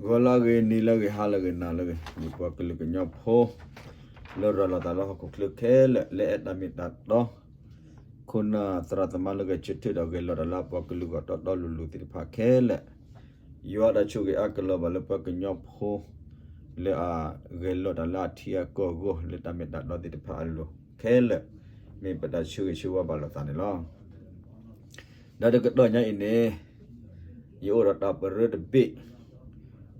ဂီၤလၢအဂ့ၤ, နံၤလၢအဂ့ၤ, ဟါလၢအဂ့ၤ, နၤလၢအဂ့ၤ, ယပှၤကလုာ်ကညီဖိ လၢရၤလီၤသးလၢဟီၣ်ခိၣ်ချၢခဲလၢာ် လၢအဲၣ်တၢ်မ့ၢ်တၢ်တီ, ခိၣ်နၢ်သရၣ်သမါလၢဂဲၤဆၢထၢၣ်ဒီးဂဲၤလိာ်တၢ်လၢအပှၤကလုာ်ဂီၢ်တီတီလိၤလိၤသ့ၣ်တဖၣ်ခဲလၢာ်, ယွၤတၢ်ဆိၣ်ဂ့ၤအါကလီၤဘၣ်လၢပှၤကညီဖိ လၢအဂဲၤလိာ်တၢ်လၢအထံအကီၢ်အဂီၢ် လၢတၢ်မ့ၢ်တၢ်တီသ့ၣ်တဖၣ်အလိၤခဲလၢာ်, မ့ၢ်ပတၢ်ဆၢဂ့ၤဆၢဝါဘၣ်လိာ်သးန့ၣ်လီၤ. ဒီးတကတီၢ်ညါအံၤန့ၣ် ယအိၣ်ဒီးတၢ်ပရၢတဘ့ၣ်,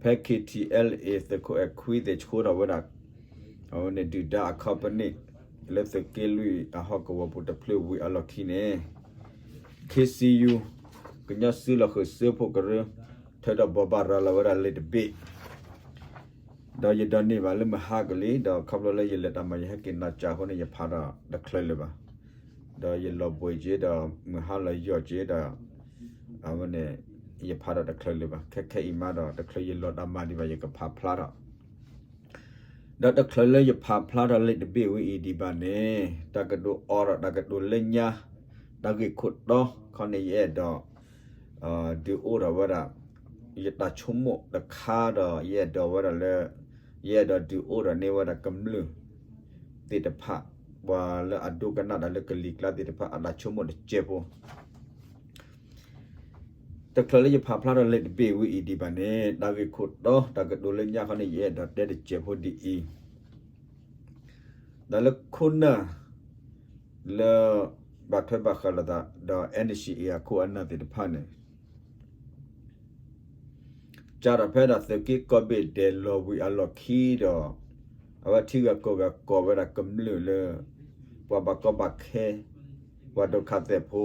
ဖဲ K T L A သုးခိၣ်အဲၣ်ခွံသ့ၣ်ဆှၢထီၣ်ဝဲဒၣ် အဝဲန့ၣ်ဒုၣ်ဒါအ company လၢသုးက့လွံၢ်အဟီၣ်ကဝီၤပူၤတဖျၢၣ်ဝံၤအလီၢ်ခံန့ၣ်, K C U ကညီစုလီၢ်ဃုာ်စၢဖှိၣ်ကရၢ ထုးထီၣ်ဘိးဘၣ်ရၤလီၤဝဲဒၣ်လံာ်တဘ့ၣ် ဒီးယဒိးန့ၢ်ဘၣ်လၢမုၢ်ဟါကလံၤ ဒီးခီဖျိလၢယလဲၤတၢ်မၤယဟဲက့ၤနၤစၢ်အဃိန့ၣ် ယဖးဒီးတချုးလၢၤဘၣ်, ဒီးယလီၤဘှံးက့ၤဒီးမုၢ်ဟါလီၤယိာ်က့ၤဒီး အဝဲန့ၣ် ယဖးဒီးတချုးလၢၤဘၣ်, ခဲခဲအံၤမးဒီး တချုးယလီၤတၢ်မၤဒံးဘၣ် ယကဖးဖျါထီၣ် ဒီးတချုးလၢယဖးဖျါထီၣ်လံာ်တဘ့ၣ်ဝဲအံၤဒံးဘၣ်န့ၣ် တၢ်ကဒုးအိၣ်ထီၣ် တၢ်ကဒုးလၢညါ တၢ်ဂ့ၢ်ခိၣ်တီခီန့ၣ် ယအဲၣ်ဒိး ဒုးအိၣ်ထီၣ်ဝဲဒၣ် ယတၢ်ဆိကမိၣ်တခါဒီး ယအဲၣ်ဒိးဝဲဒၣ်လၢ ယအဲၣ်ဒိးဒုးအိၣ်ထီၣ်န့ၢ်ဝဲဒၣ်ကမျၢၢ်သ့ၣ်တဖၣ် ပှၤလၢအဒိကနၣ်တၢ်လၢကလံၤကျါသ့ၣ်တဖၣ် အတၢ်ဆိကမိၣ်တစဲးဖိ တချုးလၢယဖးဖျါထီၣ်လံာ်တဘ့ၣ်ဝဲအံၤဒံးဘၣ်န့ၣ် တၢ်ဂ့ၢ်ခိၣ်တီ တၢ်ကဒုးလၢညါခီန့ၣ် ယအဲၣ်ဒိးတဲတစဲးဖိဒ်အံၤ, တၢ်လၢခိၣ်နၢ် လၢ ဘၣ်ထွဲဘၣ်ဃးလိာ်သးဒီး N C A အခိၣ်အနၢ်သ့ၣ်တဖၣ်န့ၣ် စးထီၣ်ဖဲဒၣ်သုးက့ကိးဘ့ၣ်ဒဲးလီၤဝံၤအလီၢ်ခံဒီး အဝဲထံဂၤကီၢ်ဂၤကိးဝဲဒၣ်ကမျၢၢ်လၢ ပှၤဘၣ်ကီဘၣ်ခဲ ပှၤဒိးခးသဲးဖိ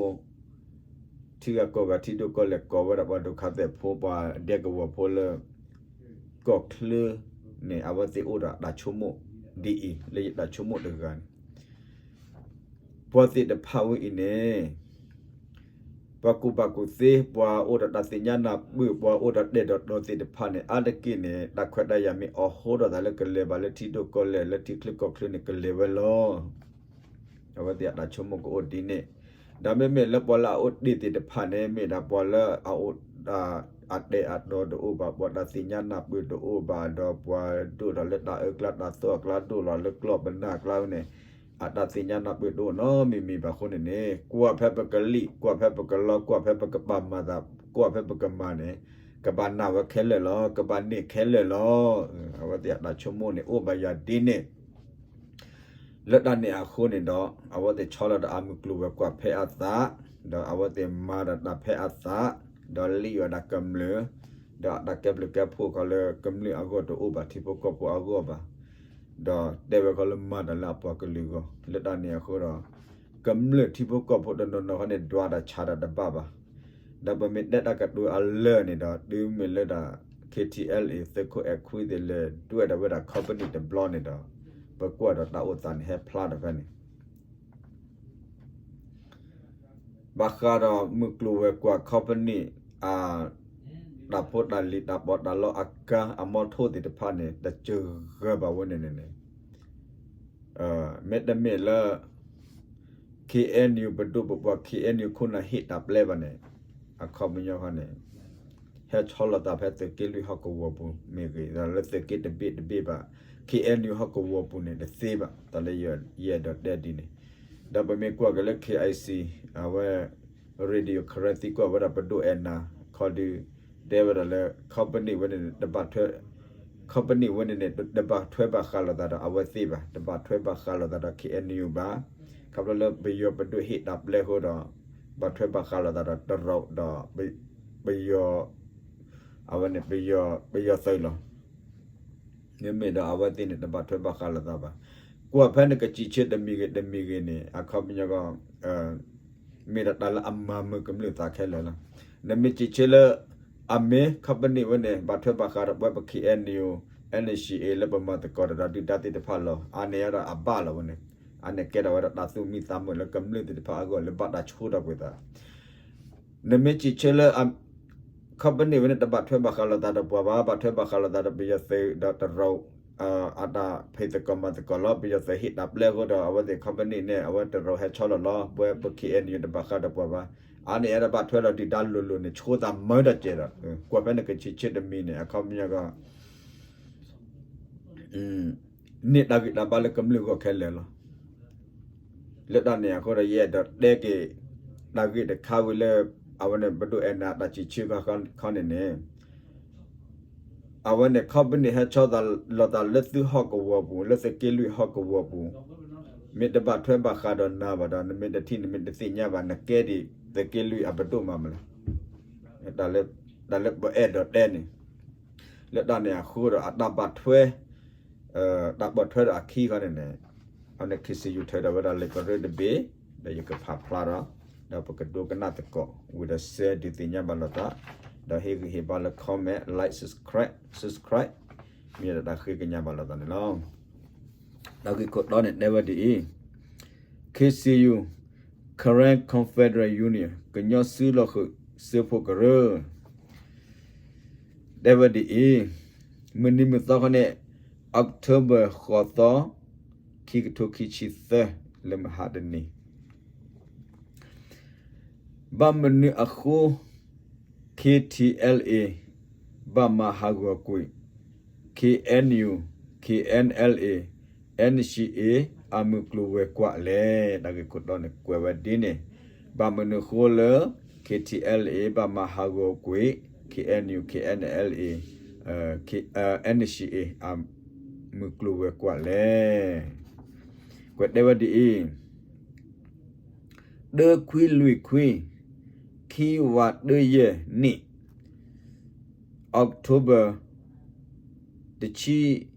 ထံဂၤကီၢ်ဂၤထံဒိၣ်ကီၢ်လဲၢ်ကိးဝဲဒၣ်ပှၤဒိးခးသဲးဖိ ပှၤဒဲကဝီၤဖိလၢ ကီၢ်ချၢန့ၣ် အဝဲသ့ၣ်အိၣ်ဒီးတၢ်ဆိကမိၣ်ဒ်အံၤ လၢယတၢ်ဆိကမိၣ်တဂၤန့ၣ် ပှၤသ့ၣ်တဖၣ်ဝဲအံၤန့ၣ် ပှၤကူၣ်ဘၣ်ကူၣ်သ့ ပှၤအိၣ်ဒီးတၢ်သ့ၣ်ညါနၢ်ပၢၢ် ပှၤအိၣ်ဒီးတဲာ်ဒီးတီၤသ့ၣ်တဖၣ်န့ၣ် အါတက့ၢ်န့ၣ် တၢ်ခွဲးတၢ်ယာ်မ့ၢ်အိၣ်ဃိဒီးသးလၢကလဲၤဘၣ်လၢထံဒိၣ်ကီၢ်လဲၢ် လၢထံချၢကီၢ်ချၢန့ၣ် ကလဲၤဝဲလီၤ. အဝဲသ့ၣ်အတၢ်ဆိကမိၣ်ကအိၣ်ဒ်န့ၣ်, ဒီးမ့မ့ၢ်လၢပှၤလၢအအိၣ်တ့ၢ်သ့ၣ်တဖၣ်န့ၣ် မ့ၢ်ဒၣ်ပှၤလၢအအိၣ် အတဲာ်အတီၤတအိၣ်ဘၣ်, ပှၤတၢ်သ့ၣ်ညါနၢ်ပၢၢ်တအိၣ်ဘၣ်, ဒီးပှၤဒိၣ်ထီၣ်လၢတၢ်အၢကျါတၢ်သီအကျါ ဒိၣ်လီၤလၢကျီၢ်ပနၢ်အကျါန့ၣ် အတၢ်သ့ၣ်ညါနၢ်ပၢၢ်တအိၣ်နီတမံၤမံၤဘၣ်အဃိန့ၣ်န့ၣ် ကွၢ်ဖဲပကလံၣ် ကွၢ်ဖဲပကလီ ကွၢ်ဖဲပကဘၣ်မၤသး ကွၢ်ဖဲပကမၤန့ၣ် ကဘၣ်နာ်ဝဲခဲလၢာ်လီၤ, ကဘၣ်န့ၢ်ခဲလၢာ်လီၤ. အဝဲသ့ၣ်အတၢ်ဆိကမိၣ်န့ၣ် အိၣ်ဘၣ်ယၤဒ်န့ၣ် လၢတၢ်န့ၣ်အဃိန့ၣ်ဒီး အဝဲသ့ၣ်ဆီလီၤဒီးအမုၢ်ကျိၤဝဲၤကွာ်ဖဲအသး, ဒီးအဝဲသ့ၣ်မၤဒီးတၢ်ဖဲအသး, ဒီးလံၣ်ဝဲဒၣ်ကမျၢၢ်, ဒီးအတၢ်ကဲဘျုးကဲဖှိၣ်ခီလၢကမျၢၢ်အဂီၢ်တအိၣ်ဘၣ် ထံဖိကီၢ်ဖိအဂီၢ်ဘၣ်, ဒီးတဲဝဲခီလၢမၤတၢ်လၢအပှၤကလုာ်အဂီၢ် လၢတၢ်န့ၣ်အဃိဒီး ကမျၢၢ်ထံဖိကီၢ်ဖိတနီၤနီၤခီန့ၣ် ဒွးတၢ်ဆါတၢ်တဘၣ်ဘၣ်. ဒီးပမ့ၢ်တဲတၢ်ကတိၤအလၢာ်န့ၣ်ဒီး တုၤမ့ၢ်လၢဒၣ် K T L A သုးခိၣ်အဲၣ်ခွံသ့ၣ်လဲၤဒွဲၣ်ဒီးဝဲဒၣ် company တဘျီန့ၣ်ဒီး ပကွၢ်ဒီးတၢ်အိၣ်သးန့ၣ်ဟဲဖျါဒီးဖဲန့ၣ် ဘၣ်ဃးဒီးမုၢ်ကျိၤဝဲၤကွာ် company အ တၢ်ဖိတၢ်လံၤတၢ်ပီးတၢ်လီအကါအမီထိၣ်သ့ၣ်တဖၣ်န့ၣ် တစၢၤဂၢၢ်ဘၣ်ဝဲန့ၣ်န့ၣ်န့ၣ် မ့တမ့ၢ်လၢ K N U ပဒိၣ်ပပှၢ် K N U ခိၣ်နၢ်ဟ့ၣ်တၢ်ပျဲဘၣ်န့ၣ် အခီပညီခီန့ၣ် ဟဲဆီလီၤသးဖဲသုးက့လွံၢ်ဟီၣ်ကဝီၤပူၤမ့ၢ်ဂ့ၤ ဒီးလၢသုးက့တဘ့ၣ်တဘ့ၣ်ဘၣ် K N U ဟီၣ်ကဝီၤပူၤန့ၣ်တသ့ဘၣ် တၢ်လၢယအဲၣ်ဒိးတဲဒ်န့ၣ် ဒီးပမ့ၢ်ကွၢ်က့ၤလၢ K I C အဝဲ Radio Karen သံကွၢ်ဝဲဒၣ်ပဒိၣ်အဲၣ်နၤ ခီဒု တဲဝဲဒၣ်လၢ company ဝဲန့ၣ်န့ၣ် တဘၣ်ထွဲ company ဝဲန့ၣ်န့ၣ် တဘၣ်ထွဲဘၣ်ဃးလိာ်သးဒီးအဝဲသ့ၣ်ဘၣ် တဘၣ်ထွဲဘၣ်ဃးလိာ်သးဒီး K N U ဘၣ် ခီဖျိလၢပယီၤပဒိၣ်ဟ့ၣ်တၢ်ပျဲဃိဒီး ဘၣ်ထွဲဘၣ်ဃးလိာ်သးဒီးတရူးဒီး ပယီၤ အဝဲန့ၣ် ပယီၤသုးလီၤ. မ့မ့ၢ်ဒီးအဝဲသ့ၣ်န့ၣ် တဘၣ်ထွဲဘၣ်ဃးလိာ်သးဘၣ်. ကွၢ်ဖဲနကစံးဆၢတမံၤဂ့ၤတမံၤဂ့ၤန့ၣ် အခီပညီကီး မ့ၢ်ဒီးတၢ်လၢအမၤမုာ်ကမျၢၢ်သးခဲလၢာ်လီၤ. နမ့ၢ်စံးဆၢလၢ အမ့ၢ် company ဝဲန့ၣ် ဘၣ်ထွဲဘၣ်ဃးဒီးပဝဲပ K N U N C A လၢပမၤသကိးဒီးဒုၣ်ဒါသ့ၣ်တဖၣ်လီၤ. အါန့ၢ်အဒၣ်အဘၣ်လီၤဝဲန့ၣ် အါန့ၢ်ကဲထီၣ်ဝဲဒၣ်တၢ်သူၣ်မံသးမုာ်လၢကမျၢၢ်သ့ၣ်တဖၣ်အဂီၢ်လၢဘၣ်တၢ်ဆိထီၣ်ပှဲၤသး နမ့ၢ်စံးဆၢလၢ company ဝဲန့ၣ် တဘၣ်ထွဲဘၣ်ဃးလိာ်သးဒီးပှၤဘၣ် ဘၣ်ထွဲဘၣ်ဃးလိာ်သးဒီးပယီၤသုးဒီးတရူး အတၢ်ဖံးသကိးမၤသကိးလီၤ. ပယီၤသုးဟ့ၣ်တၢ်ပျဲအဃိဒီး အဝဲသ့ၣ် company န့ၣ် အဝဲတရူးဟဲဆီလီၤလီၤ. ပဝဲပ K N U တဘၣ်ဃးဒီးပှၤဘၣ်. အါန့ၢ်အဲၣ်ဒိးဘၣ်ထွဲဒီးဒုၣ်ဒါလိၤလိၤန့ၣ် ဆိသးမၢတၢ်စဲးဒီး ကွၢ်ဖဲနကဆံးဆၢတမံၤန့ၣ် အခီပညီက န့ၢ်တၢ်ဂံၢ်တၢ်ဘါလၢကမျၢၢ်ဂီၢ်ခဲလၢာ်လီၤ. လၢတၢ်န့ၣ်အဃိဒီး ယအဲၣ်ဒိးတဲက့ၤ တၢ်ဂ့ၢ်တခါဝံၤလၢ အဝဲန့ၣ်ပဒိၣ်အဲၣ်နၤတၢ်စံးဆၢခီန့ၣ်န့ၣ် အဝဲန့ၣ် company ဟဲဆီသးလိာ်သးလၢသုဟီၣ်ကဝီၤပူၤ လၢသုးက့လွံၢ်ဟီၣ်ကဝီၤပူၤ မ့ၢ်တဘၣ်ထွဲဘၣ်ဃးဒီးနၤဘၣ်ဒီး နမ့ၢ်တထံၣ်နမ့ၢ်တသ့ၣ်ညါဘၣ် နကဲဒ်သုးက့လွံၢ်အပဒိၣ်မးမးလီၤ. တၢ်လၢပအဲၣ်ဒိးတဲန့ၣ် လၢတၢ်န့ၣ်အဃိဒီးအတၢ်ဘၣ်ထွဲ တၢ်ဘၣ်ထွဲဒီးအခံခီန့ၣ်န့ၣ် အန့ၣ် K C U ထုးထီၣ်ဝဲဒၣ်လံာ်ကရၢတဘ့ၣ် ဒီးယကဖးဖျါဒီး ဒီးပကဒိကနၣ်သကိး ဝံၤဒီးစဲဒုးသ့ၣ်ညါဘၣ်လိာ်သး ဒီးဟ့ၣ်ဂံၢ်ဟ့ၣ်ဘါလၢ comment, like, subscribe, subscribe မ့ၢ်ဒီးတၢ်ဃ့ကညးဘၣ်လိာ်သးန့ၣ်လီၤ. တၢ်ဂ့ၢ်ခိၣ်တီန့ၣ်တဲဝဲဒ်အံၤ, K C U, Karen Confederate Union ကညီစုလီၤဃုာ်စၢဖှိၣ်ကရၢ တဲဝဲဒ်အံၤ, မုၢ်နံၤမုၢ်သီခီန့ၣ် October ဃိးသီ ခံကထိခံဆံသၢ လၢမဟါတနံၤ ဘၣ်မနုၤအဃိ K T L A ဘၣ်မၤဟးဂီၤကွံာ် K N U, K N L A, N C A အမုၢ်ကျိၤဝဲၤကွာ်လဲၣ်. တၢ်ဂ့ၢ်ခိၣ်တီန့ၣ်ကွဲးဝဲဒ်န့ၣ်, ဘၣ်မနုၤအဃိလၢ K T L A ဘၣ်မၤဟးဂီၤကွံာ် K N U, K N L A, N C A အမုၢ်ကျိၤဝဲၤကွာ်လဲၣ်. ကွဲးတဲဝဲဒ်အံၤ, တၢခွံလွံၢ်ခွံ ခံဝးတၢယဲၢ်နံၣ် October တဆံ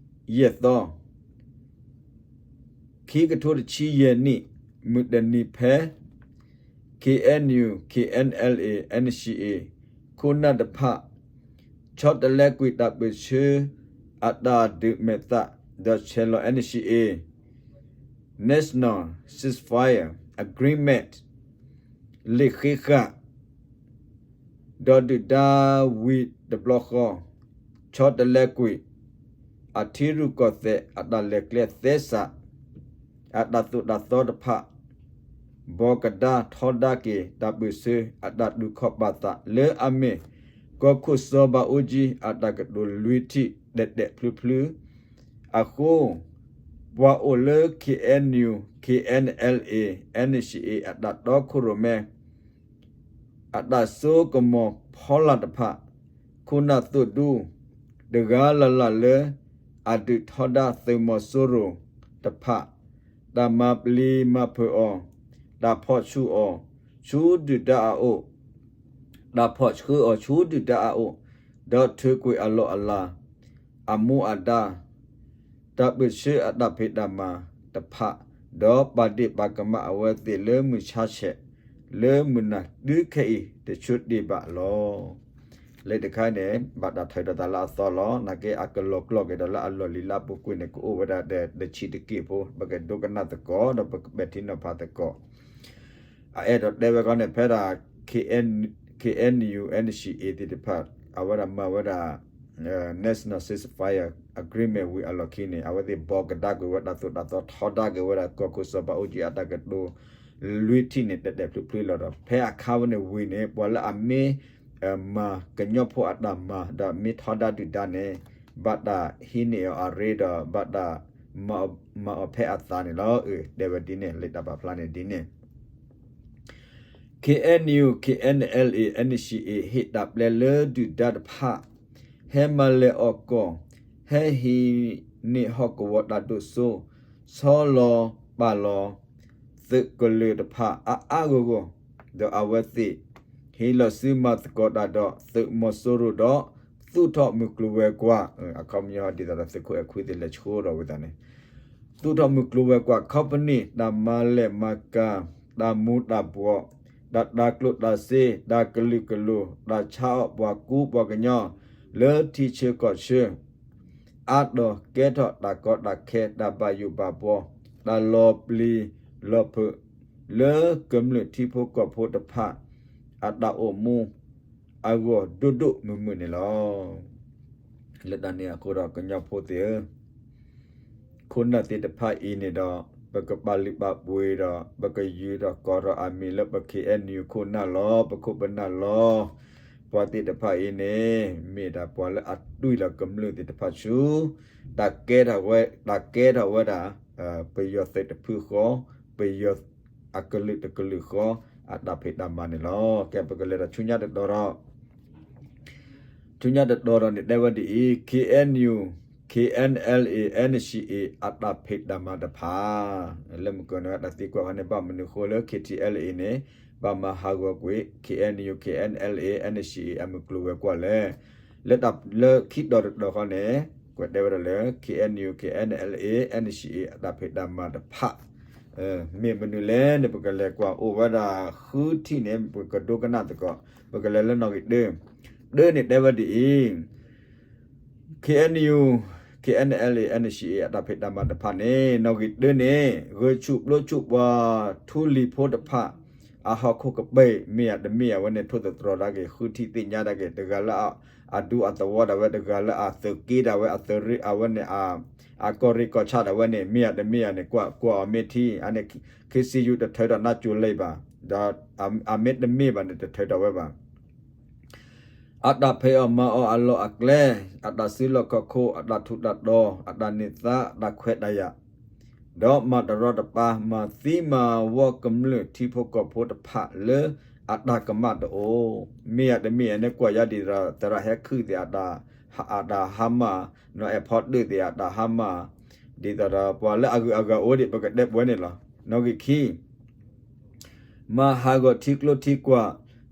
ယဲၢ်သီ ခံကထိတဆံယဲၢ်နံၣ် မုၢ်တနံၤဖဲ K N U, K N L A, N C A ခိၣ်နၢ်တဖၣ် ဆီတလဲကွံာ်တၢ်ပၢၢ်ဆၢ အတၢ်ဒုးမဲာ်သၣ် ဒီးဆဲးလီၤ N C A National Ceasefire Agreement လံာ်ဃ့ဃာ် ဒီးဒုၣ်ဒါဝံၤတဘျီဃီ ဆီတလဲကွံာ် အထံရူၢ်ကီၢ်သဲးအတၢ်လဲၤကျဲသဲစး အတၢ်သိၣ်တၢ်သီတဖၣ် ဘီကဒါထီဒါက့ၤ တၢ်ပၢၢ်ဆၢအတၢ်တူၢ်ခီၣ်ပာ်သး လၢအမ့ၢ် ကီၢ်ခိၣ်စီၤဘးအူကၠံအတၢ်ကတိၤလွံၢ်ထံၣ် တဲာ်တဲာ်ဖျုးဖျုး အဃိ ပှၤအိၣ်လၢ K N U, K N L A, N C A အတၢ်တီခိၣ်ရိၣ်မဲ အတၢ်စိကမီၤဖီလာ်တဖၣ် ခိၣ်နၢ်သိၣ်ဒူ တဂၤလၢ်လၢ်လၢ အဒုးထီဒါသုးမီၤစိရိၤတဖၣ် တၢ်မၤပျံၤမၤဖုးအီၤ တၢ်ဖီၣ်ဆူအီၤ ဆူဒုၣ်ဒါအအိၣ် တၢ်ဖီၣ်ဆှၢအီၤဆူဒုၣ်ဒါအအိၣ် ဒီးထုးကွံာ်အလီၢ်အလၤ အမူအဒါ တၢ်ပၢၢ်ဆၢအတၢ်ဖံးတၢ်မၤတဖၣ် ဒီးပာ်ဒ့ၣ်ပာ်ကမၣ်အဝဲသ့ၣ်လၢမုၢ်ဆါဆဲး လၢမုၢ်နၤတုၤခဲအံၤတဆၢတ့ၢ်ဘၣ်လီၤ. လၢတခါန့ၣ် ဘၣ်တၢ်ထုးထီၣ်သးလၢအသီလီၤ. နာ်က့အကလီၤကျီၢ်က့ၤဒီးလၢအလီၢ်လံၤလၢအပူၤကွံာ်န့ၣ် ကအိၣ်ဝဲဒၣ်ဒီးတဆံးတက့ၢ်ဖိ ပကဒိကနၣ်သကိး ဒီးပကပဲာ်ထံနီၤဖးသကိး အအဲၣ်ဒိးတဲဝဲခီန့ၣ် ဖဲဒၣ် K N, K N U, N C A သ့ၣ်တဖၣ် အဝဲဒၣ်မၤဝဲဒၣ် National Ceasefire Agreement ဝံၤအလီၢ်ခံန့ၣ် အဝဲသ့ၣ်ဘီကဒါကွံာ်ဝဲတၢ်သိၣ်တၢ်သီ ထီဒါက့ၤဝဲဒၣ် ကီၢ်ခိၣ်စီၤဘးအူကၠံအတၢ်ကတိၤလွံၢ်ထံၣ်န့ၣ် တဲာ်တဲာ်ဖျုးဖျုးလီၤဒီး ဖဲအခါဝဲန့ၣ်ဝံၤန့ၣ် ပှၤလၢအမ့ၢ် မၤကညီဖိအတၢ်မၤ ဒီးမ့ၢ်ထီဒါဒုၣ်ဒါန့ၣ် ဘၣ်တၢ်ဟံးန့ၢ်အီၤအရ့ဒီး ဘၣ်တၢ်မၤအီၤဖဲအသးန့ၣ်လီၤ. အၢ တဲဝဲဒ်န့ၣ် လံာ်တၢ်ပာ်ဖျါန့ၣ်ဒ်န့ၣ် K N U, K N L A, N C A ဟ့ၣ်တၢ်ပျဲလၢဒုၣ်ဒါတဖၣ် ဟဲမၤလဲၢ်အီၣ်ကီၢ် ဟဲဟံးန့ၢ်ဟီၣ်ကဝီၤတၢ်ဒိၣ်စိ ဆီလီၤပာ်လီၤ သုးကလၢၤတဖၣ်အါအါဂီၢ်ဂီၢ် ဒီးအဝဲသ့ၣ် ဟ့ၣ်လီၤစုမၤသကိးတၢ်ဒီးသုးမီၤစိရိၤဒီး သူၣ်ထီၣ်မုၢ်ကျိၤဝဲၤကွာ် အခီပညီဒ်သိးဒီးသုးခိၣ်အဲၣ်ခွံသ့ၣ်လဲၤဆှၢဒီးဝဲသးန့ၣ် သူၣ်ထီၣ်မုၢ်ကျိၤဝဲၤကွာ် company တၢ်မၤလဲၢ်မၤကၤ တၢ်မူၤတၢ်ဘှီး တၢ်တၤကျိၣ်တၤစ့ တၢ်ကလုာ်ကလိၤ တၢ်ဆါအီၣ်ပှၤကူပှၤကညီ လၢထံဆၢကီၢ်ဆၢ အါတီၤကဲထီၣ်တၢ်ကီတၢ်ခဲ တၢ်ဘၣ်ယိၣ်ဘၣ်ဘှီ တၢ်လီၤပျံၤလီၤဖုး လၢကမျၢၢ်ထံဖိကီၢ်ဖိတဖၣ် အတၢ်အိၣ်မူအဂီၢ်ဒိၣ်ဒိၣ်မုၢ်မုၢ်န့ၣ်လီၤ. လၢတၢ်န့ၣ်အဃိဒီးကညီဖိသ့ၣ်ဧၢ, ခိၣ်နၢ်သ့ၣ်တဖၣ်အံၤန့ၣ်ဒီး ပကပာ်လုၢ်ပာ်ပှ့ၤဒီး ပကယုၢ်ထီၣ်ကိးထီၣ်အမံၤလၢပ ခ့ၣ်အဲၣ်ယူၣ် ခိၣ်နၢ်လီၤ. ပခိၣ်ပနၢ်လီၤ. ပှၤသ့ၣ်တဖၣ်အံၤန့ၣ် မ့ၢ်ဒၣ်ပှၤလၢအတွံၢ်လီၤကမျၢၢ်သ့ၣ်တဖၣ်ဆူ တၢ်ကဲထီၣ်ဝဲ တၢ်ကဲထီၣ်ဝဲဒၣ် ပယီၤသုးတဖုဃီ, ပယီၤအကလုာ်တကလုာ်ဃီ အတၢ်ဖံးတၢ်မၤန့ၣ်လီၤ. ကဲ ပကလဲၤဒီးဆူညါတတီၤဒီး ဆူညါတတီၤဒီးန့ၣ် တဲဝဲဒ်အံၤ, ခ့ၣ်အဲၣ်ယူၣ်, ခ့ၣ်အဲၣ်အဲလ်အ့, အၣ်အၣ်ခ့ၣ်အ့ အတၢ်ဖံးတၢ်မၤတဖၣ် လၢမုၢ်ကၢၢ်န့ၣ် တၢ်သံကွၢ်ဖဲန့ၣ် ဘၣ်မနုၤဃိလၢ ခ့ၣ်ထံၣ်အဲလ်အ့န့ၣ် ဘၣ်မၤဟးဂီၤကွံာ် ခ့ၣ်အဲၣ်ယူၣ်, ခ့ၣ်အဲၣ်အဲလ်အ့, အၣ်အၣ်ခ့ၣ်အ့ အမုၢ်ကျိၤဝဲၤကွာ်လဲၣ်. လၢတၢ်လၢခံတီၤတတီၤဃီန့ၣ် ကွဲးတဲဝဲဒၣ်လၢ ခ့ၣ်အဲၣ်ယူၣ်, ခ့ၣ်အဲၣ်အဲလ်အ့, အၣ်အၣ်ခ့ၣ်အ့ အတၢ်ဖံးတၢ်မၤတဖၣ် မ့ၢ်မနုၤလဲၣ်န့ၣ် ပကလဲၤကွၢ်အိၣ်ဝဲဒၣ်ဃုထံၣ်န့ၣ် ပကဒိကနၣ်သကိး, ပကလဲၤလၢနီၣ်ဂံၢ်တၢ, တၢန့ၣ်တဲဝဲဒ်အံၤ, ခ့ၣ်အဲၣ်ယူၣ်, ခ့ၣ်အဲၣ်အဲလ်အ့, အၣ်အၣ်ခ့ၣ်အ့ အတၢ်ဖံးတၢ်မၤတဖၣ်န့ၣ် နီၣ်ဂံၢ်တၢန့ၣ် ဂဲၤဆူၣ်ပျိဆူၣ်ပှၤထူလံၤဖိတဖၣ် အဟီၣ်ခိၣ်ကပၤ မ့ၢ်ယၤတမ့ၢ်ယၤဝဲန့ၣ် ထိၣ်သတြီၤဒၣ်က့ၤ ဃုထံၣ်သ့ၣ်ညါဒၣ်က့ၤ တဂၤလၢအဒူအသဝီဒၣ်ဝဲ တဂၤလၢအသုးက့ဒၣ်ဝဲ အသုးရ့ၣ်အဝဲန့ၣ် အကီၢ်ရ့ၣ်ကီၢ်ဆၣ်ဒၣ်ဝဲန့ၣ် မ့ၢ်ယၤတမ့ၢ်ယၤန့ၣ် ကွၢ်ကွၢ်အီၤမ့ၢ်ထံ အန့ၣ် ခ့ၣ်စံယူၣ် တထုးထီၣ်နါစိၤလံဘၣ်, ဒီးအမ့ၢ်တမ့ၢ်ဘၣ်န့ၣ် တထုးထီၣ်ဝဲဘၣ်. အတၢ်ဖံးအီၣ်မၤအီၣ်အလီၢ်အကျဲ, အတၢ်စုလီၢ်ခီၣ်ခိၣ်, အတၢ်ထူးတၢ်တီၤ, အတၢ်န့ၢ်သါ, အတၢ်ခွဲးတၢ်ယာ်, ဒီးမၤတရီတပါ မၤသံမၤဝီကမျၢၢ်ထံဖိကီၢ်ဖိတဖၣ်လၢအတၢ်ကမၣ်တအိၣ်, မ့ၢ်ယၤတမ့ၢ်ယၤန့ၣ် ကွၢ်ယၤဒ်သိး သရၣ်ဟဲခုၣ်သ့ၣ် အတၢ်ဟါမၢ်, နီၢ်အဲၣ်ဖီဒၢၣ်သ့ၣ်အတၢ်ဟါမၢ်, ဒ်သိးဒီးပှၤလၢအဂုၤအဂၤအိၣ်ဒံး ပကတဲပှဲၤန့ၣ်လီၤ. နီၣ်ဂံၢ်ခံ မၤဟးဂီၤထံကျိထံကွာ်,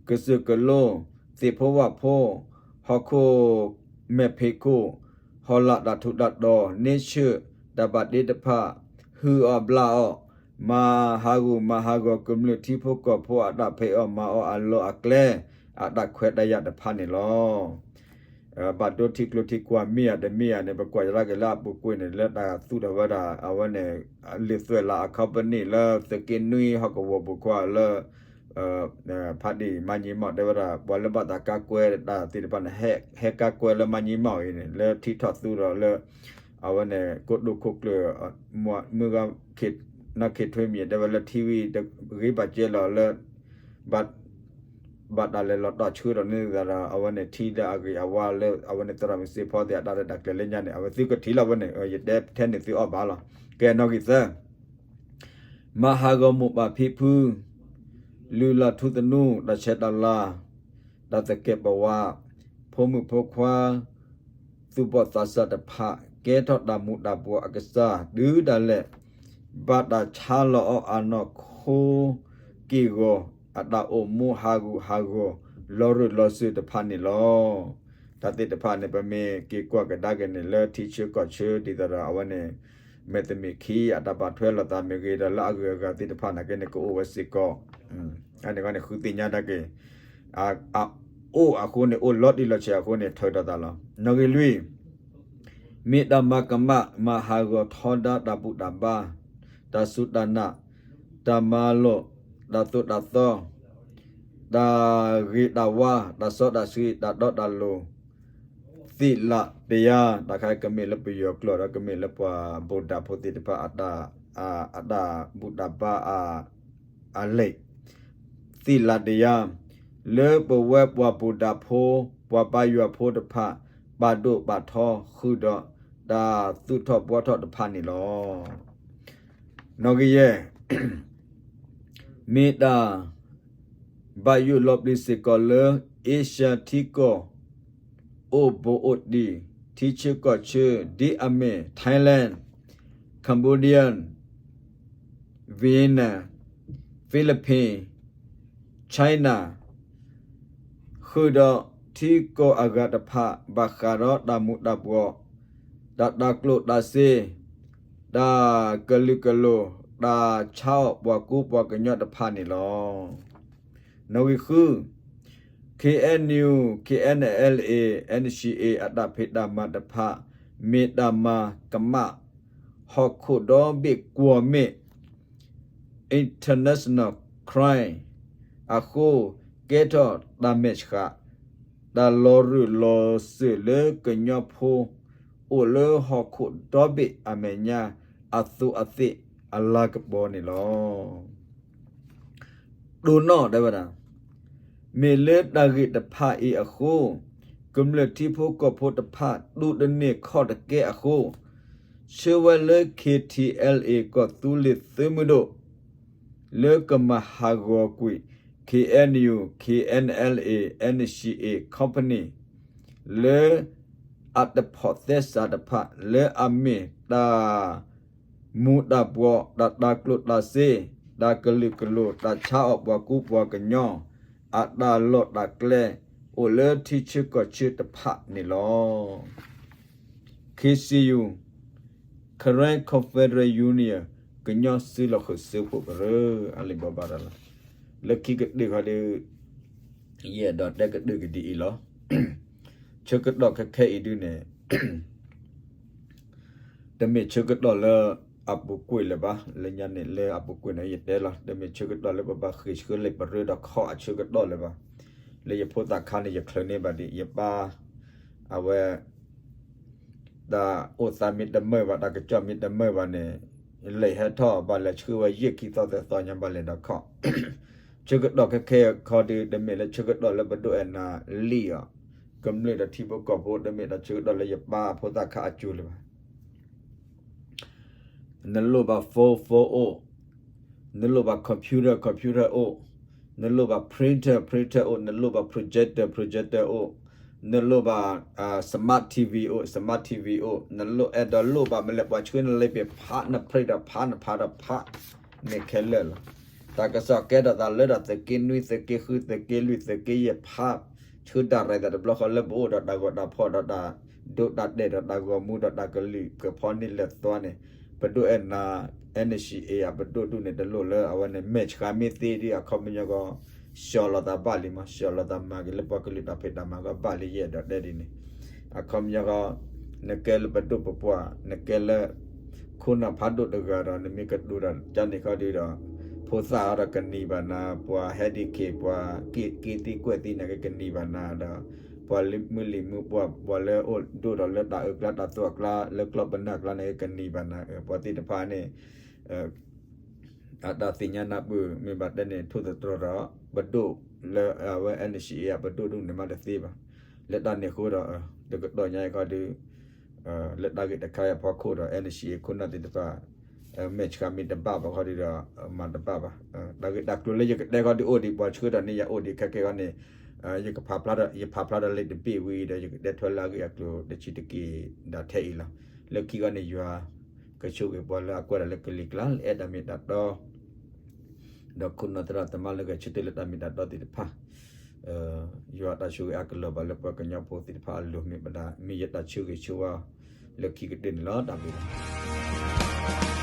ကစၢၢ်ကလိ, သ့ၣ်ဖိဝၣ်ဖိ, ဟီၣ်ခိၣ်မဲာ်ဖံးခိၣ်, ဟီၣ်လာ်တၢ်ထူးတၢ်တီၤ, န့ဆၢၣ်, တၢ်ဘၣ်တ့တဖၣ်, ဟုၣ်အီၣ်ဘျၣ်အီၣ်, မၤဟးဂူာ်မၤဟးဂီၤကမျၢၢ်ထံဖိကီၢ်ဖိအတၢ်ဖံးအီၣ်မၤအီၣ်အလီၢ်အကျဲ, အတၢ်ခွဲးတၢ်ယာ်တဖၣ်န့ၣ်လီၤ. ဘၣ်ဒိထံကျိထံကွာ်မ့ၢ်ယၤတမ့ၢ်ယၤန့ၣ် ပကွၢ်ယရၣ်က့ၤလၢအပူၤကွံာ်န့ၣ် လၢတၢ်သူၣ်ထီၣ်ဝဲဒၣ် အဝဲန့ၣ် လံာ်သွဲၣ်လးအ company လၢသုးက့နွံဟီၣ်ကဝီၤပူၤကွံာ်လၢ ဖးဒံၣ်မါညံမီၢ် တဲဝဲဒၣ် ပှၤလၢဘၣ်တၢ်ကါကွဲတၢ်သ့ၣ်တဖၣ်န့ၣ် ဟဲကါကွဲလၢမါညံမီၢ်အံၤန့ၣ် လၢထံထီၣ်သူဒီးလၢ အဝဲန့ၣ် ကိတိာ်ခိၣ်ကျၢၢ် မုၢ်ဂၤ နီၢ်ခ့ထွ့မံၤ တဲဝဲလၢထံဝံၤ ဂ့ၤဘၣ်ကဲလီၤလၢ ဘၣ်တၢ်လဲၤလီၤတီၢ်ဆှၢဒီးန့ၣ်သတးဒီး အဝဲန့ၣ်ထံလၢအဂ့ၤအဝါလၢ အဝဲန့ၣ်သရၣ်မုၣ်စ့ဖီသ့ၣ်အတၢ်ရဲၣ်တၢ်ကျဲၤလၢညါန့ၣ် အဝဲသုကထံၣ်လီၤဝဲန့ၣ် ယတဲထဲန့ၣ်သုအီၣ်ဘၣ်လီၤ. ကဲနီၣ်ဂံၢ်သၢ မၤဟးဂီၤမိၢ်ပၢ်ဖံဖု လုၢ်လၢ်ထူသနူ တၢ်ဆဲးတၢ်လၤ တၢ်သကဲးပဝး ဖိမုၣ်ဖိခွါ သူၣ်ဘီၣ်သးစၢ်တဖၣ် ကဲထီၣ်တၢ်မူးတၢ်ဘှီးအကစၢ် တုၤဒၣ်လဲာ် ဘၣ်တၢ်ဆါလီၤအီၤအနီၢ်ခိက့ၢ်ဂီၤ အတၢ်အိၣ်မူဟးဂူာ်ဟးဂီၤ လီၤရၢၢ်လီၤစၢၤတဖၣ်န့ၣ်လီၤ. တၢ်သ့ၣ်တဖၣ်န့ၣ် ပမ့ၢ်က့ၤကွၢ်ကဒါက့ၤန့ၣ် လၢထံဆၢကီၢ်ဆၢ ဒ်သိးဒီးအဝဲန့ၣ် မဲာ်တမ့ၢ်ခံ အတၢ်ဘၣ်ထွဲလိာ်သးမ့ၢ်ဂ့ၤ ဒီးလၢအဂုၤအဂၤသ့ၣ်တဖၣ်နာ်က့န့ၣ် ကအိၣ်ဝဲစ့ၢ်ကီး အန့ၣ်ဃီန့ၣ် ဃုသ့ၣ်ညါတၢ်က့ၤ အအိၣ်အဃိန့ၣ် အိၣ်လီၤတံၢ်လီၤဆဲးအဃိန့ၣ် ထုးထီၣ်သးလီၤ. နီၣ်ဂံၢ်လွံၢ် မ့ၢ်တၢ်မၤကမၣ် မၤဟးဂီၤထီဒါတၢ်ဘူၣ်တၢ်ဘါ တၢ်စူၢ်တၢ်နာ် တၢ်မၤလိာ် တၢ်သိၣ်တၢ်သီ တၢ်ဂ့ၤတၢ်ဝါ တၢ်စီတၢ်ဆှံ တၢ်တီတၢ်လိၤ သ့လးတယါ တၢ်ခါကမ့ၢ်လၢပယီၤကျိာ်ဒီး ကမ့ၢ်လၢပှၤဘူၣ်ဒၣ်ဖိသ့ၣ်တဖၣ် အတၢ်ဘူၣ်တၢ်ဘါ အလံာ် သ့လးတယါ လၢပဝဲပှၤဘူၣ်ဒၣ်ဖိ ပှၤဘါယွၤဖိတဖၣ် ပာ်ဒိၣ်ပာ်ထီဃုာ်ဒီး တၢ်သူၣ်ထီၣ်ဘှီထီၣ်တဖၣ်န့ၣ်လီၤ. နီၣ်ဂံၢ်ယဲၢ် မ့ၢ်တၢ်ဘၣ်ယိၣ်လီၤပျံၤစ့ၢ်ကီးလၢ အ့ရှၢၣ်ထံကီၢ် အိၣ်ဘူးအိၣ်တံၢ် ထံဆၢကီၢ်ဆၢ ဒ်အမ့ၢ် Thailand, Cambodia, Vietnam, Philippines, China ဃုာ်ဒီးထံကီၢ်အဂၤတဖၣ် ဘၣ်ဃးဒီးတၢ်မူးတၢ်ဘှီး, တၢ်တၢ်ကျိၣ်တၢ်စ့, တၢ်ကလုာ်ကလိၤ, တၢ်ဆါအီၣ်ပှၤကူပှၤကညီတဖၣ်န့ၣ်လီၤ. နီၣ်ဂံၢ်ဃု ခ့ၣ်အဲၣ်ယူၣ်, ခ့ၣ်အဲၣ်အဲလ်အ့, အၣ်အၣ်ခ့ၣ်အ့ အတၢ်ဖံးတၢ်မၤတဖၣ် မ့ၢ်တၢ်မၤကမၣ် ဟီၣ်ခိၣ်ဒီဘ့ၣ်ကွီၢ်မ့ၣ် international crime အဃိ ကဲထီၣ်တၢ်မဲာ်ဆှး တၢ်လီၤရၢၢ်လီၤစၢၤလၢကညီဖိ အိၣ်လၢဟီၣ်ခိၣ်ဒီဘ့ၣ်အမဲာ်ညါ အသိးအသ့ၣ်အလၤကပီၤန့ၣ်လီၤ. တိၢ်နီၣ်တဲဝဲဒၣ်, မ့ၢ်လၢတၢ်ဂ့ၢ်တဖၣ်အံၤအဃိ, ကမျၢၢ်ထံဖိကီၢ်ဖိတဖၣ် တူၢ်တန့ၢ်ခီၣ်တကဲအဃိ, ဆှၢဝဲလၢ K T L A ကီၢ်သူလ့ၤသုးမုၢ်ဒိၣ် လၢကမၤဟးဂီၤကွံာ် K N U, K N L A, N C A Company လၢအတဖိးသဲစးတဖၣ် လၢအမ့ၢ်တၢ်မူၤတၢ်ဘှီး, တၢ်တၤကျိၣ်တၤစ့, တၢ်ကလုာ်ကလိၤ, တၢ်ဆါအီၣ်ပှၤကူပှၤကညီ, အတၢ်လီၢ်တၢ်ကျဲ အိၣ်လၢထံဆၢကီၢ်ဆၢတဖၣ်န့ၣ်လီၤ. K C U, Karen Confederate Union ကညီစုလီၢ်ဃုာ်စုဖှိၣ်ကရၢ အလံာ်ဘိးဘၣ်ရၤလီၤ. လၢခံကတၢၢ်ခီဒီး ယအဲၣ်ဒိးတဲကတၢၢ်ကဒ်အံၤလီၤ. ဆၢကတီၢ်ခဲခဲအံၤဒုန့ၣ် တမ့ၢ်ဆၢကတီၢ်လၢအပူၤကွံာ်လၢၤဘၣ်, လၢညါန့ၣ်လၢအပူၤကွံာ်န့ၣ် ယတဲလီၤ, တမ့ၢ်ဆၢကတီၢ်လၢပဘၣ်ဃ့ၢ်ဆှၢလံာ်ပရၢဒီးခီၣ်အဆၢကတီၢ်လၢၤဘၣ်. လၢယဖိသၣ်ခါန့ၣ် ယချုးန့ၢ်ဘၣ်ဒံး ယပၢ် အဝဲ တၢ်အိၣ်သးမ့ၢ်တမုာ်ဘၣ်, တၢ်ကစီၣ်မ့ၢ်တမုာ်ဘၣ်န့ၣ် လဲၤဟဲထီၣ်ဘၣ်လဲၤဆှၢဝဲယဲၢ်ခံသီသၢသီညါဘၣ်လဲၤဒီးခီၣ်. ဆၢကတီၢ်ခဲခဲခီဒီး တမ့ၢ်လၢဆၢကတီၢ်လၢပဒိၣ်အဲၣ်နၤလံအီၤ, ကမျၢၢ်ဒီးထံဖိကီၢ်ဖိ တမ့ၢ်ဒီးဆၢကတီၢ်လၢယပၢ်အဖိသၣ်ခါအစိၤလၢၤဘၣ်. နလိၣ်ဘၣ် phone, phone အိၣ်, နလိၣ်ဘၣ် computer, computer အိၣ်, နလိၣ်ဘၣ် printer, printer အိၣ်, နလိၣ်ဘၣ် projector, projector အိၣ်, နလိၣ်ဘၣ် smart T V အိၣ်, smart T V အိၣ်, နလိၣ်အဲၣ်ဒိးလိၣ်ဘၣ်မ့ၢ်လဲၣ် ပှၤဆှၢနလံာ်ပ့ၤဖး န print ဒီးဖး နဖးဒီးဖး န့ၣ်ခဲလၢာ်လီၤ. တၢ်ကစီၣ်ကဲထီၣ်သးလၢဒီးသုးက့နွံ သုးက့ဃု သုးက့လွံၢ် သုးက့ယဲၢ်ဖး ဆှၢတၢ်ရဲၣ်တၢ်တဘျီဃီလၢပအိၣ်ဒီးတၢ်ဂီၤတၢ်ဖီၣ်ဒီးတၢ်ဒိတၢ်တဲာ်ဒီးတၢ်ဂီၤမူဒီးတၢ်ကလုာ်ကဖီန့ၢ်လဲၤသွါန့ၣ် ပဒိၣ်အဲၣ်နၤ N C A အပဒိၣ်ဒူၣ်န့ၣ် တလိၣ်လၢအဝဲန့ၣ် မဲာ်ဆှးမ့ၢ်သ့ဒ်အခီပညီကီး ဆှီလီၤသးဘၣ်လံမး, ဆှီလီၤသးမၤက့ၤလၢပှၤကလုာ်တၢ်ဖံးတၢ်မၤကီးဘၣ်လံ ယအဲၣ်ဒိးတဲဒ်န့ၣ်. အခီပညီဃီ နကဲလၢပဒိၣ်ပပှၢ် နကဲလၢ ခိၣ်နၢ်ဖးဒိၣ်တဂၤဒီး နမ့ၢ်ကတိၤတၢ်ကန့ၣ်ခီဒုဒီး ဖိသၣ်အီၤဒီးကနံၤဘၣ်နၤ, ပှၤဟဲဒံးခ့ၣ် ပှၤက့ၤသံကွဲးသံန့ၣ်က့ၤကနံၤဘၣ်နၤဒီး ပှၤလၢမုၢ်လံၤမုၢ်ပှၢ် ပှၤလၢအိၣ်ဒိၣ်ဒီးလၢတၢ်အၢကျါတၢ်သွဲၣ်အကျါ လၢကျီၢ်ပနၢ်ကျါန့ၣ်က့ၤကနံၤဘၣ်နၤ, ပှၤသ့ၣ်တဖၣ်န့ၣ် အတၢ်သ့ၣ်ညါနၢ်ပၢၢ် မ့ၢ်ဘၣ်တဲန့ၣ် ထိၣ်သတြီၤဒီး ပဒိၣ်လၢအဝဲ N C A အပဒိၣ်ဒူၣ်န့ၣ်မးတသ့ဘၣ်. လၢတၢ်န့ၣ်အဃိဒီး တကတီၢ်ညါအံၤခီဒီး လၢတၢ်ဂ့ၢ်တခါအံၤအဖီခိၣ်ဒီး N C A ခိၣ်နၢ်သ့ၣ်တဖၣ် မဲာ်ဆှးမ့ၢ်တဘၣ်ဘၣ်ခီဒီး မၤတဘၣ်ဘၣ်. တၢ်ဂ့ၢ်တၢ်ကျိၤလၢယကတဲခီဒီးအိၣ်ဒံး ပှၤဆှၢဒီးန့ၢ်ယၤအိၣ်ဒံး ခဲကဲခီန့ၣ် ယကဖးဖျါဒီး ယဖးဖျါဒီးလံာ်တဘ့ၣ်ဝံၤဒီး ယကတဲထွဲလၢအဂ့ၢ်အကျိၤတဆံးတက့ၢ်ဒၣ်ထဲအံၤလီၤ. လၢခံခီန့ၣ် ယွၤကဆိၣ်ဂ့ၤပှၤလၢအကွၢ်တၢ်လၢကလံၤကျါ လၢအဲၣ်တၢ်မ့ၢ်တၢ်တီ ဒီးခိၣ်နၢ်သရၣ်သမါလၢဂဲၤဆၢထၢၣ်လၢတၢ်မ့ၢ်တၢ်တီသ့ၣ်တဖၣ် ယွၤတၢ်ဆိၣ်ဂ့ၤအကလီၤဘၣ်လၢပှၤကညီဖိသ့ၣ်တဖၣ်အလိၤ မ့ၢ်ပဒၣ် မ့ၢ်ယတၢ်ဆၢဂ့ၤဆၢဝါ လၢခံကတၢၢ်န့ၣ်လီၤ. တၢ်ဘျုးလီၤ.